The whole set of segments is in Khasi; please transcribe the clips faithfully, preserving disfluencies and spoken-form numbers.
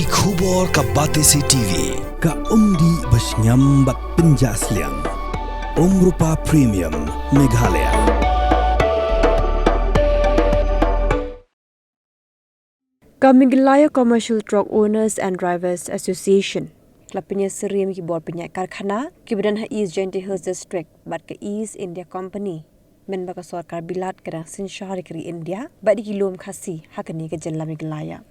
Ki khubor ka Batesi T V, ka umdih ba shngiam bad pynjah sliang. Umrupa Premium, Meghalaya. Ka Meghalaya Commercial Truck Owners and Drivers Association ka la pynïasyriem ïa ki bor pynïaid karkhana kiba don ha East Jaintia Hills District bad ka East India Company, mynba ka sorkar Bilat ka dang synshar ïa ka ri India bad ïa ki lum Khasi ha kane ka jylla Meghalaya.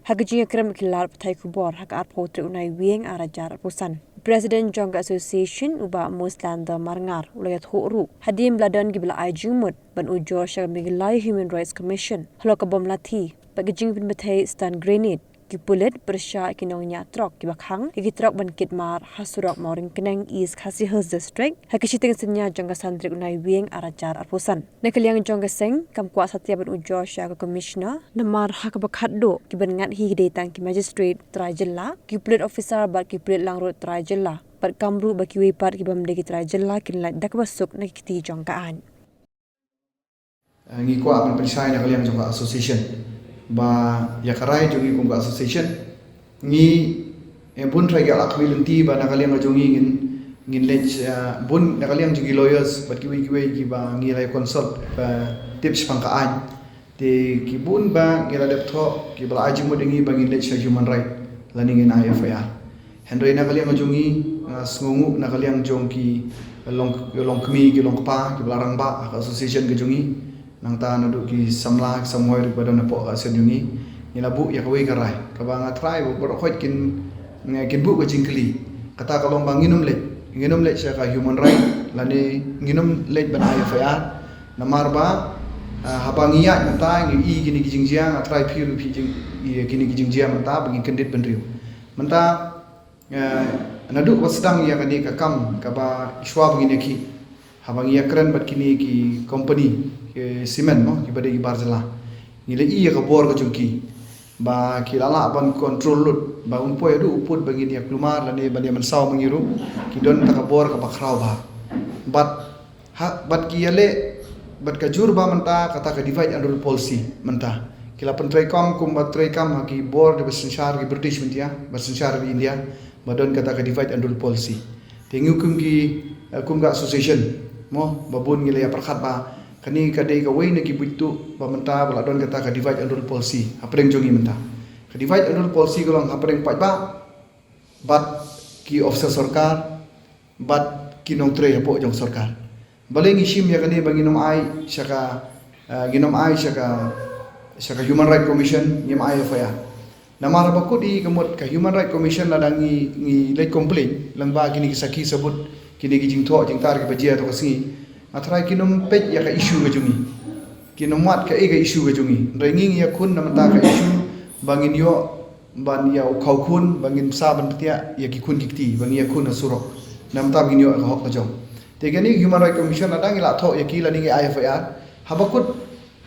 Ha ka jingïakren bad ki lad pathai khubor ha ka arphew tarik u Naiwieng arhajar arphew san, President jong ka Association u Bah Moslander Marngar u la ïathuh ruh hadien ba la don kiba la ai jingmut ban ujor sha ka Meghalaya Human Rights Commission halor ka bom lathi bad ka jingpynbthei stun grenade, ki pulit pyrshah ïa ki nongñiah trok kiba khang ïa ki trok ban kit mar ha surok Mawryngkneng, East Khasi Hills District, ha ka shiteng synñia jong ka san tarik u Naiwieng arhajar arphew san. Na ka liang jong ka seng kam kwah satia ban ujor sha ka Commissioner namar ha kaba khatduh kiban ngat hi ki dei tang ki magistrate trai jylla, ki pulit officer bad ki pulit langrud trai jylla, bad kam ruh ba kiwei pat ki bym dei ki trai jylla kin lait da kaba suk na ki kti jong ka aiñ. Eh, ngi kwah ban pynshai na ka liang jong ka association ba ïa ka rai jong ngi kum ka association, ngi, eh, bun trai ki la khmih lynti ba na ka liang jong ngi ngin, ngin leit, eh, bun na ka liang jong ki lawyers bad kiwei kiwei kiba ngi la consult ba tip shaphang ka aiñ. Te ki bun ba ngi la dep thoh kiba la ai jingmut ïa ngi ba ngin leit sha human right lane ngin ai F I R. Hynrei na ka liang jong ngi, nga sngewnguh na ka liang jong ki long, long kmie ki long kpa kiba la rangbah ha ka association ka jong ngi. Nangta naduh ki samla ki samhoi ruh ba don hapoh ka seng jong ngi, ngi la buh ïa kawei ka rai kaba nga trai ba baroh khoit kin, kin buh ka jingkylli. Kata ka long ba ngin ym leit, ngin ym leit sha ka human right lane ngin ym leit ban ai F I R. Namar ba, ah, haba ngi ïaid mynta ngi i kine ki jingjia, nga trai phi ruh phi jing, i kine ki jingjia mynta ba ngin kyndit bynriew. Mynta, eh, naduh ba sdang ïa kane ka kam kaba shuwa ba ngin ïakhih, haba ngi ïakren bad kine ki company ki cement mo, kiba dei ki bar jylla, ngi la i ïa ka bor ka jong ki ba ki la lah ban control lut ba un poi haduh u pud ba ngin ïa kulmar lane ban ïa mynsaw ma ngi ruh, ki don ta ka bor kaba khraw bha. Bad ha, bad ki ïaleh, bad ka jur ba mynta kata ka divide and rule policy mynta. Ki la pyntreikam kumba treikam ha ki bor kiba synshar ki British mynta, ba synshar ki India, ba don kata ka divide and rule policy. Te ngi kum ki, eh, kum ka association mo, ba bun ngi la ïa pyrkhat ba kane ka dei kawei na ki buit tuh ba mynta ba la don kata ka divide and rule policy hapdeng jong ngi mynta. Ka divide and rule policy ka long hapdeng paidbah bad ki officer sorkar bad ki nongtrei hapoh jong sorkar. Balei ngi shim ïa kane ba ngin ym ai sha ka, eh, ngin ym ai sha ka, sha ka Human Rights Commission, ngin ym ai F I R. Namar ba kut i ka mut ka Human Rights Commission lada ngi, ngi leit complain lyngba kine ki sakhi sabut, kine ki jingthoh jingtar kiba jia ha ka sngi, nga trai kin ym peit ïa ka issue ka jong ngi. Kin ym wad kaei ka issue ka jong ngi. Hynrei ngi ngi ïakhun na bynta ka issue ba ngin ïoh ban ïa u khaw khun, ba ngin sa ban pyntiah ïa ki khun ki kti ba ngi ïakhun ha surok. Na bynta ba ngin ïoh ka hok ka jong. Te kane Human Rights Commission lada ngi la thoh ïa ki lane ngi ai F I R, haba kut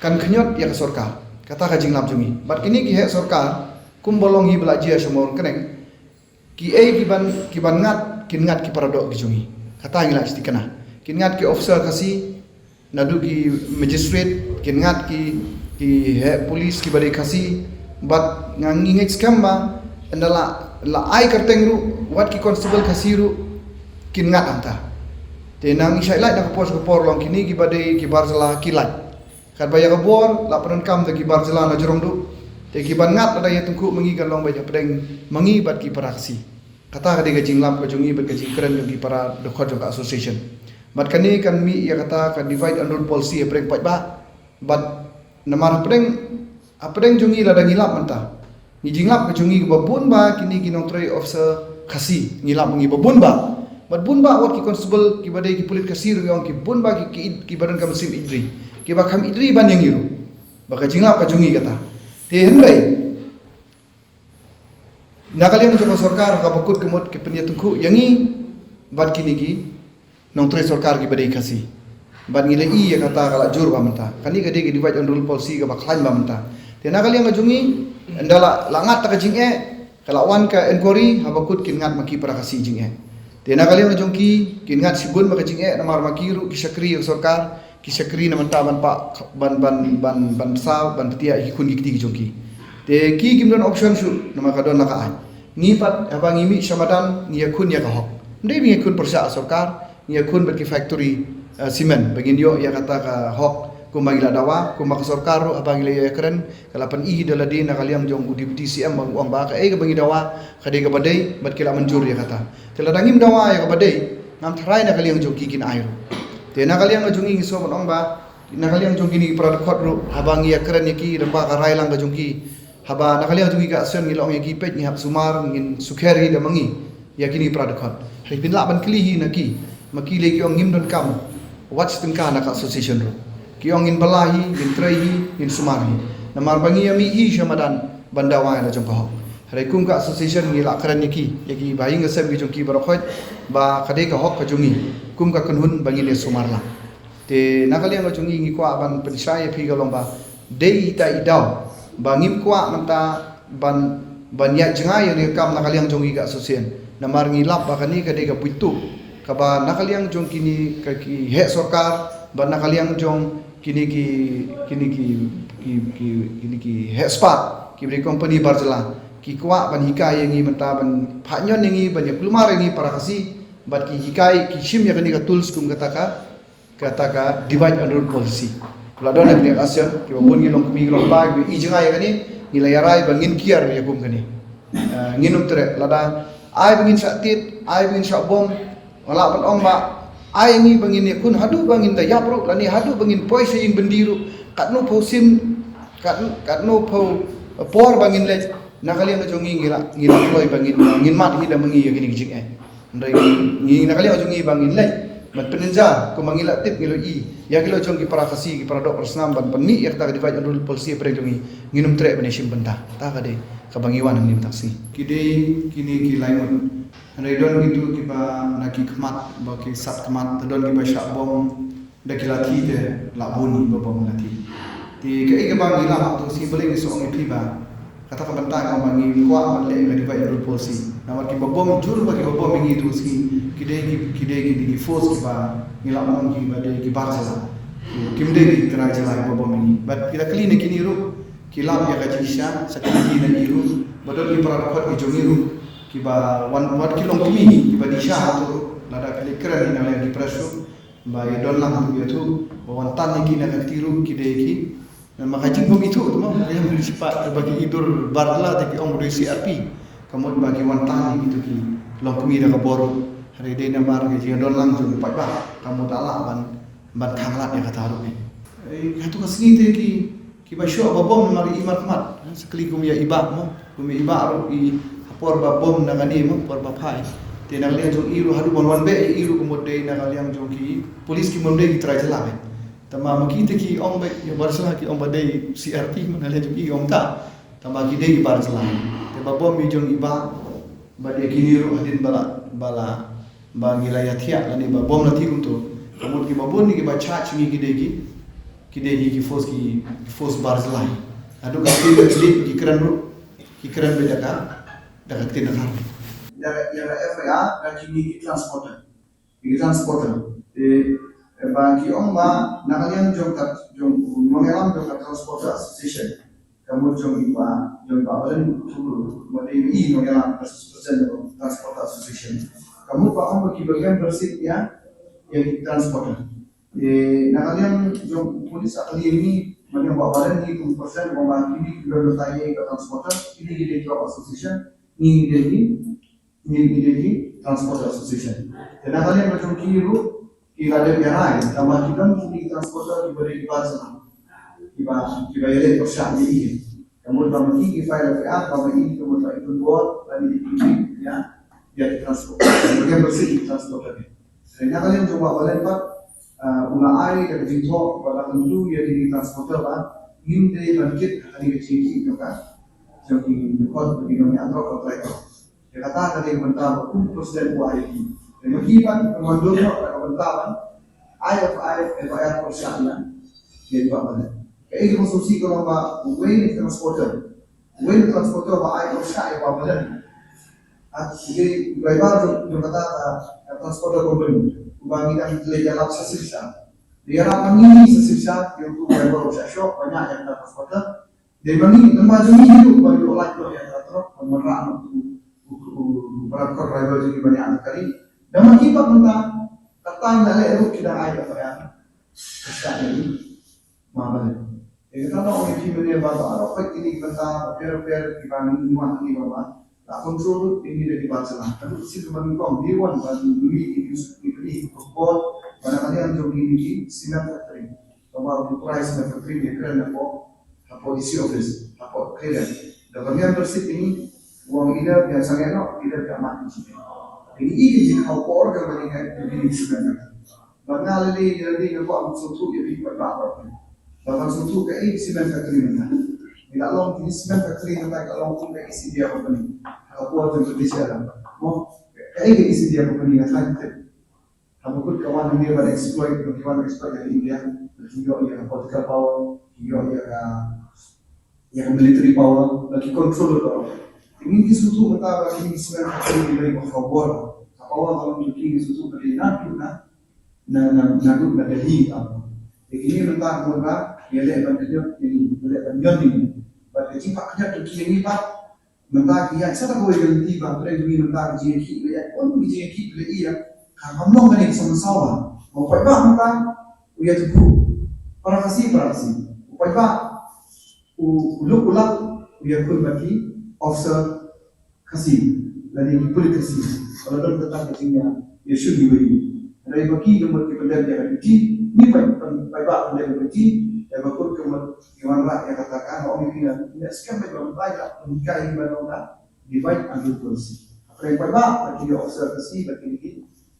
kan khñiot ïa ka sorkar. Kata ka jinglap jong ngi. Bad kine ki heh sorkar kumba long hi ba la jia sha Mawryngkneng, kiei kiban, kiban ngat, kin ngat ki paradoh ki jong ngi. Kata ngi la sdang kane. Kin ngat ki officer Khasi, naduh ki magistrate, kin ngat ki, ki heh police kiba dei Khasi, bad nga ngi ngeit skhem ba ynda la, la ai kyrteng ruh, wat ki constable Khasi ruh kin ngat hangta. Te nang i shait lait na ka por sha ka por long kine kiba dei ki bar jylla ki lait. Katba ïa ka bor la pyndonkam da ki bar jylla na jrong duh. Te kiban ngat lada ïa tyngkhuh ma ngi kan long beit hapdeng ma ngi bad ki para Khasi. Kata ka dei ka jinglap ka jong ngi bad ka jingkren jong ki para dkhot jong ka association. Bad kane kan mih ïa kata ka divide and rule policy hapdeng paidbah. Bad namar hapdeng, hapdeng jong ngi lada ngi lap mynta, ngi jinglap ka jong ngi ba bun ba kine ki nongtrei officer Khasi, ngi lap ngi ba bun ba. Bad bun ba wat ki constable kiba dei ki pulit Khasi ruh ïong ki bun ba ki, ki, kiba donkam shim ïeit ri, kiba kham ïeit ri ban ïa ngi ruh. Ba ka jinglap ka jong ngi kata. Te hynrei na ka liang jong ka sorkar kaba kut ka mut ki pynïatyngkhuh ïa ngi bad kine ki nongtrei sorkar kiba dei Khasi. Bad ngi la i ïa kata ka la jur ba mynta. Kane ka dei ka divide and rule policy kaba khlaiñ ba mynta. Te na ka liang ka jong ngi, ynda la, la ngat ta ka jingeh, ka la wan ka inquiry, haba kut kin ngat ma ki para Khasi jingeh. Te na ka liang ka jong ki, kin ngat shibun ma ka jingeh, namar ma ki ruh ki shakri ïa ka sorkar, ki shakri na mynta ban pah, ban, ban, ban, ban sa, ban pyntiah ïa ki khun ki kti ki jong ki. Te ki kim don option shuh, namar ka don la ka aiñ. Ngi pat, haba ngi mih sha madan, ngi ïakhun ïa ka hok. Ym dei ba ngi ïakhun pyrshah sorkar, ngi ïakhun bad ki factory, eh, cement, ba ngin ïoh ïa kata ka hok, kumba ngi la dawa, kumba ka sorkar ruh, haba ngi la ïakren, ka la pyni da lade na ka liang jong u Deputy C M ba u ong ba, kaei kaba ngi dawa, ka dei kaba dei, bad ki la mynjur ïa kata. Te lada ngim dawa ïa kaba dei, ngam tharai na ka liang jong ki kin ai ruh. Te na ka liang jong ngi ngi sngewbha ban ong ba, na ka liang jong kine ki para dkhot ruh, haba ngi ïakren ïa ki, lyngba ka rai lang ka jong ki. Haba na ka liang jong ngi ka association ngi la ong ïa ki, peit ngi hap sumar, ngin sukher hi da ma ngi ïa kine ki para dkhot. Hynrei phin lah ban kylli hi na ki, ma ki lei ki ong ngim donkam wat shi tyngka na ka association ruh. Ki ong ngin bylla hi, ngin trei hi, ngin sumar hi. Namar ba ngi ïa mih hi sha madan ban dawa ïa la jong ka hok. Hynrei kum ka association ngi la kren ïa ki, ïa ki ba ïing ka sem ki jong ki baroh khoit, ba ka dei ka hok ka jong ngi, kum ka kynhun ba ngin ïa sumar lang. Te na ka liang ka jong ngi ngi kwah ban pynshai ïa phi ka long ba dei ita i daw ba ngim kwah mynta ban, ban ïaid jngai ïa ka kam na ka liang jong ngi ka association. Namar ngi lap ba kane ka dei ka buit tuh kaba na ka liang jong kine ka ki heh sorkar, ba na ka liang jong kine ki, kine ki, ki, ki, kine ki heh spah, ki bri company bar jylla, ki kwah ban hikai ïa ngi mynta, ban phah ñion ïa ngi, ban ïa kulmar ïa ngi para Khasi, bad ki hikai, ki shim ïa kane ka tools kum kata ka, kata ka divide and rule policy. La don ha kane ka association, kiba bun ngi long kmie, ngi long kpa, ngi i jngai ïa kane, ngi la ïa rai ba ngin kiar ïa kum kane. Eh, ngin ym treh, lada ai ba ngin shah tied, ai ba ngin shah bom, nga lah ban ong ba ai ngi ba ngin ïakhun haduh ba ngin da ïap ruh, lane haduh ba ngin poi sha ïing byndi ruh, katno phew sien, kat, katno phew por ba ngin leit, na ka liang ka jong ngi ngi la, ngi la kloi ba ngin, ngin mad hi da ma ngi ïa kine ki jingeh. Hynrei ngi, ngi na ka liang jong ngi ba ngin leit ban pynjah, kumba ngi la tip, ngi la i ïa ki lok jong ki para Khasi, ki para doh para snam ban pynmih ïa kata ka divide and rule policy hapdeng jong ngi, ngin ym treh ban ïashim bynta. Kata ka dei kaba ngi wan hangne mynta ka sngi. Ki dei kine ki lai ngut. Hynrei don kito kiba na ki khmat, ba ki sat khmat, te don kiba shah bom da ki lathi, te la bun ba bom lathi. Te kaei kaba ngi la hap tu si, balei ngi shu ong ïa phi ba kata ka bynta kaba ngi kwah ban leh ka divide and rule policy. Namar kiba bom jur ba kiba bom ïa ngi tu si, ki dei ki, ki dei ki, ki force kiba ngi la ong kiba dei ki bar jylla. Kim dei ki trai jylla kiba bom ïa ngi. Bad ki la kylli na kine ruh, ki lap ïa ka jingshisha, sa kine ki na i ruh, ba don ki para dkhot ki jong i ruh, kiba wan, wat ki long kmie, kiba di sha hato ruh, lada phi leit kren na liang ki press ruh, ba ïa don lang tu ïa tu, ba wan tan ïa ki na ka kti ruh, ki dei ki, ma ka jingbym ithuh tu mo, ïa ki shipat, ba ki i dur bar jylla te ki ong ba dei C R P, ka mut ba ki wan tan ïa ki tu ki long kmie da ka bor ruh, hynrei dei namar ki jingdon lang jong ki paidbah, ka mut la lah ban, ban khanglad ïa kata ruh. Eh, hato ka sngi te ki, kiba shoh ba bom namar i markhmat. Eh, sa kylli kum ïa i bah mo, kum ïa i bah ruh i ha por ba bom na kane mo, por ba phai. Te na ka liang jong i ruh haduh ban wan beh ïa i ruh ka mut dei na ka liang jong ki police, kim dei ki trai jylla beit. Tangba ma ki te ki ong beit ïa bar jylla, ki ong ba dei C R P mo, na liang jong i ong ta. Tangba ki dei ki bar jylla. Te ba bom i jong i bah, ba dei kine ruh hadien ba la, ba la, ba ngi la ïa thiah lane ba bom la thiah kumto. Ka mut kiba bun ne kiba charge ngi ki dei ki, ki dei ki, ki force, ki force bar jylla. Haduh ka kti ka kti ki kren ruh, ki kren beit da ka, da ka kti da ka. Ïa, ïa ka F I R da kine ki transporter. Ki transporter. Te, eh, ba ki ong ba na ka liang jong ka, jong u nongïalam jong ka Transporter Association, ka mut jong i bah, jong i bah Valen, u, u, u, ma dei i nongïalam ka Association jong Transporter Association. Ka mut ba ong ba ki ba membership ïa, ïa ki transporter. Te na ka liang jong u police a kylli ïa ngi, ma dei u bah Valen, ngi kum percent, ong ba kine ki ba membership ïa ka transporter, kine ki dei ki association, ngi dei ki ngi, ngi dei ki Transporter Association. Te na ka liang ka jong ki ruh, ki la dep ïa rai, tangba ki don kine ki transporter kiba dei ki bar jylla, kiba, kiba ïaleh pyrshah ïa i. Ka mut ba ma ki ki file F I R, ba ma i ka mut ba i pynbor lane i pynbit ïa, ïa ki transporter. Ïa ki bersih ki transporter. Te na ka liang jong u bah Valen pat, ah, u la ai da ka jingthoh ba la kyntu ïa kine ki transporter ba ngim dei ban kit ha kane ka jingkit jong ka, jong ki dkhot, ki nongïatrok, ko trai ko. Te kata ka dei ka bynta ba kum u president u ai ïa ki. Te ma ki ban, ka mandul noh ka bynta ban ai F I R, F I R pyrshah ïa, ïa i bah Valen. Kaei kaba sngewsih ka long ba uwei na ki transporter, uwei na ki transporter ba ai pyrshah ïa i bah Valen, ha, uwei u driver jong, jong kata ka, ka transporter company, uba ngi dang leit ïalap sa shisha. Te ïarap ma ngi sa shisha ïa u driver u shah shoh ba ñiah ïa ka transporter. Dei ba ngi, namar jong ngi hi ruh ba ïoh lait noh ïa ka trok, ban wanrah noh u, u, u, u para kot driver jong ngi ban ïa kari. Namar ki pat mynta, kata ngi la leh ruh ki dang ai ka F I R. Ka start ïa ngi. Ma ba leh. Ïa kata noh ngi phi mynne ba ba arok pat kine ki bynta, ba pher pher ki ba ngi wan kine ba ba. La control ruh ïa ngi da ki ba jela. Ka ruh shisha ba ngi kong, day one ba ngi ïa ngi ki, ki, ki, ki, ki, ki, ba na ka liang jong ngi ki, cement factory. Kaba u price na factory ne kren hapoh, hapoh D C office, hapoh Khliehriat. Da ba membership ini, u ong ida biang sangeh noh, ida biang mat ini. Ini ida ji khaw por ka ba ni kan, ini sebenarnya. Ba nga lele ida di nga ko am sutu ya bi ba ba. Ba ba sutu ka ini cement factory na. Ni la long ini cement factory na ka long kum ka isi dia company. Ka por jong ka Malaysia. Mo, ka ini isi dia company na ka. Haba kut ka wan hangne ban exploit, ba ki wan exploit ïa ka India, ba ki ïoh ïa ka political power, ki ïoh ïa ka, ïa ka military power, ba ki control ka. Ngi ki sutu mynta ba ki smen ka ki dei ba khawbor. Ka power ba ki ki sutu ba dei na tu na, na, na, na tu na Delhi ka. Jadi ni mynta ka mynta, ïa leh ban kejut, ïa leh ban nyon ni. Ba ki pak kejut ki ni pak, Mynta ki ïaid sa kawei ka lynti ba pyrshah jong ngi mynta ka jingïakhih ba ïaid, pun ka jingïakhih ba ïaid ïa ka kam long kane ka song sawa. Ba u paidbah mynta u ïathuh para Khasi para Khasi. U paidbah u luk u lak u ïakhun bad ki officer Khasi lane ki pulit Khasi. Ka la don kata ka jingïa ïa shun iwei. Hynrei ba ki ka mut ki pyndep ïa ka duty, ngi paid, paid, paidbah pyndep ïa ka duty, ïa ba kut ka mut ki wanrah ïa kata ka, nga ong ïa phi nga, nga skhem ba ba ba ïa pynhikai ba long ka divide and rule policy. Hapdeng paidbah ba ki officer Khasi ba ki ki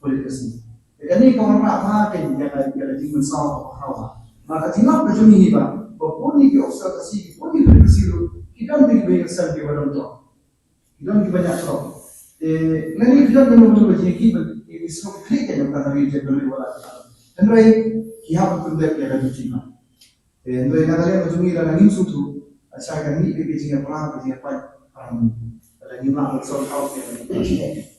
pulit Khasi. Ïa kane ka wanrah ba ka ïa ka ïa ka jingmynsaw ka hawa. Ba ka jinglap ka jong ngi ba ba bun ki officer Khasi, bun ki pulit Khasi ruh ki don ki ba ïa ka sem ki ba don to. Ki don kiba ñiah trok. Te lane ki don kiba ñiah trok, ki, ki, ki sngewklik ïa ka ri, ïa ka ri wala. Hynrei ki hap ban pyndep ïa ka duty ma. Te hynrei na ka liang ka jong ngi lada ngim sngewthuh, lashai kan mih ka jingïapra, ka jingïapait. Lada ngim lah ban sort out ïa ka.